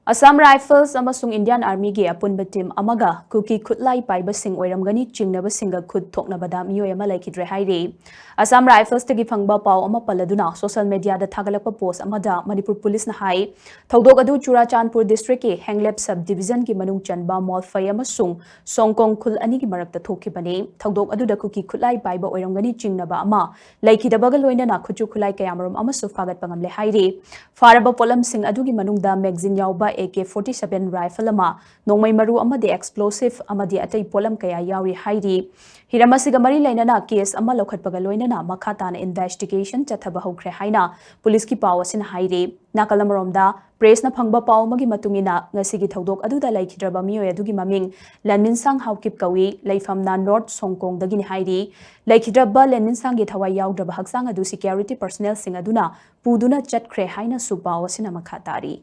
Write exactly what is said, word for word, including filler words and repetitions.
Assam Rifles ꯑꯃꯁꯨꯡ Indian Armyꯒꯤ ꯑꯄꯨꯟꯕ team ꯑꯃꯒ ꯀꯨꯀꯤ ꯈꯨꯠꯂꯥꯏ ꯄꯥꯏꯕꯁꯤꯡ ꯑꯣꯏꯔꯝꯒꯅꯤ ꯆꯤꯡꯅꯕꯁꯤꯡꯒ ꯈꯨꯠ ꯊꯣꯛꯅꯕꯗ ꯃꯤꯑꯣꯏ ꯑꯃ ꯂꯩꯈꯤꯗ꯭ꯔꯦ ꯍꯥꯏꯔꯤ꯫ Assam Riflesꯇꯒꯤ ꯐꯪꯕ ꯄꯥꯎ ꯑꯃ ꯄꯜꯂꯗꯨꯅ social mediaꯗ ꯊꯥꯒꯠꯂꯛꯄ post ꯑꯃꯗ ꯃꯅꯤꯄꯨꯔ policeꯅ ꯍꯥꯏ, ꯊꯧꯗꯣꯛ ꯑꯗꯨ ꯆꯨꯔꯥꯆꯥꯟꯄꯨꯔ districtꯀꯤ ꯍꯦꯡꯂꯦꯞ sub divisionꯒꯤ ꯃꯅꯨꯡ ꯆꯟꯕ ꯃꯣꯜꯐꯩ ꯑꯃꯁꯨꯡ ꯁꯣꯡꯀꯣꯡ ꯈꯨꯜ ꯑꯅꯤꯒꯤ ꯃꯔꯛꯇ ꯊꯣꯛꯈꯤꯕꯅꯤ꯫ ꯊꯧꯗꯣꯛ ꯑꯗꯨꯗ ꯀꯨꯀꯤ ꯈꯨꯠꯂꯥꯏ ꯄꯥꯏꯕ ꯑꯣꯏꯔꯝꯒꯅꯤ ꯆꯤꯡꯅꯕ ꯑꯃ ꯂꯩꯈꯤꯗꯕꯒ ꯂꯣꯏꯅꯅ ꯈꯨꯠꯁꯨ ꯈꯨꯠꯂꯥꯏ ꯀꯌꯥꯃꯔꯨꯝ ꯑꯃꯁꯨ ꯐꯥꯒꯠꯄ ꯉꯝꯂꯦ ꯍꯥꯏꯔꯤ꯫ ꯐꯥꯔꯕ ꯄꯣꯠꯂꯝꯁꯤꯡ ꯑꯗꯨꯒꯤ ꯃꯅꯨꯡꯗ magazine ꯌꯥꯎꯕ AK forty seven rifle ꯑꯃ, ꯅꯣꯡꯃꯩ ꯃꯔꯨ ꯑꯃꯗꯤ explosive ꯑꯃꯗꯤ ꯑꯇꯩ ꯄꯣꯠꯂꯝ ꯀꯌꯥ ꯌꯥꯎꯔꯤ ꯍꯥꯏꯔꯤ꯫ ꯍꯤꯔꯝ ꯑꯁꯤꯒ ꯃꯔꯤ ꯂꯩꯅꯅ case ꯑꯃ ꯂꯧꯈꯠꯄꯒ ꯂꯣꯏꯅꯅ ꯃꯈꯥ ꯇꯥꯅ investigation ꯆꯠꯊꯕ ꯍꯧꯈ꯭ꯔꯦ ꯍꯥꯏꯅ policeꯀꯤ ꯄꯥꯎ ꯑꯁꯤꯅ ꯍꯥꯏꯔꯤ꯫ ꯅꯥꯀꯜ ꯑꯃꯔꯣꯝꯗ, pressꯅ ꯐꯪꯕ ꯄꯥꯎ ꯑꯃꯒꯤ ꯃꯇꯨꯡ ꯏꯟꯅ, ꯉꯁꯤꯒꯤ ꯊꯧꯗꯣꯛ ꯑꯗꯨꯗ ꯂꯩꯈꯤꯗ꯭ꯔꯕ ꯃꯤꯑꯣꯏ ꯑꯗꯨꯒꯤ ꯃꯃꯤꯡ ꯂꯟꯃꯤꯟꯁꯥꯡ ꯍꯥꯎꯀꯤꯞ ꯀꯧꯏ, ꯂꯩꯐꯝꯅ North ꯁꯣꯡꯀꯣꯡꯗꯒꯤꯅꯤ ꯍꯥꯏꯔꯤ꯫ ꯂꯩꯈꯤꯗ꯭ꯔꯕ ꯂꯟꯃꯤꯟꯁꯥꯡꯒꯤ ꯊꯋꯥꯏ ꯌꯥꯎꯗ꯭ꯔꯕ ꯍꯛꯆꯥꯡ ꯑꯗꯨ security personnelꯁꯤꯡ ꯑꯗꯨꯅ ꯄꯨꯗꯨꯅ ꯆꯠꯈ꯭ꯔꯦ ꯍꯥꯏꯅꯁꯨ ꯄꯥꯎ ꯑꯁꯤꯅ ꯃꯈꯥ ꯇꯥꯔꯤ꯫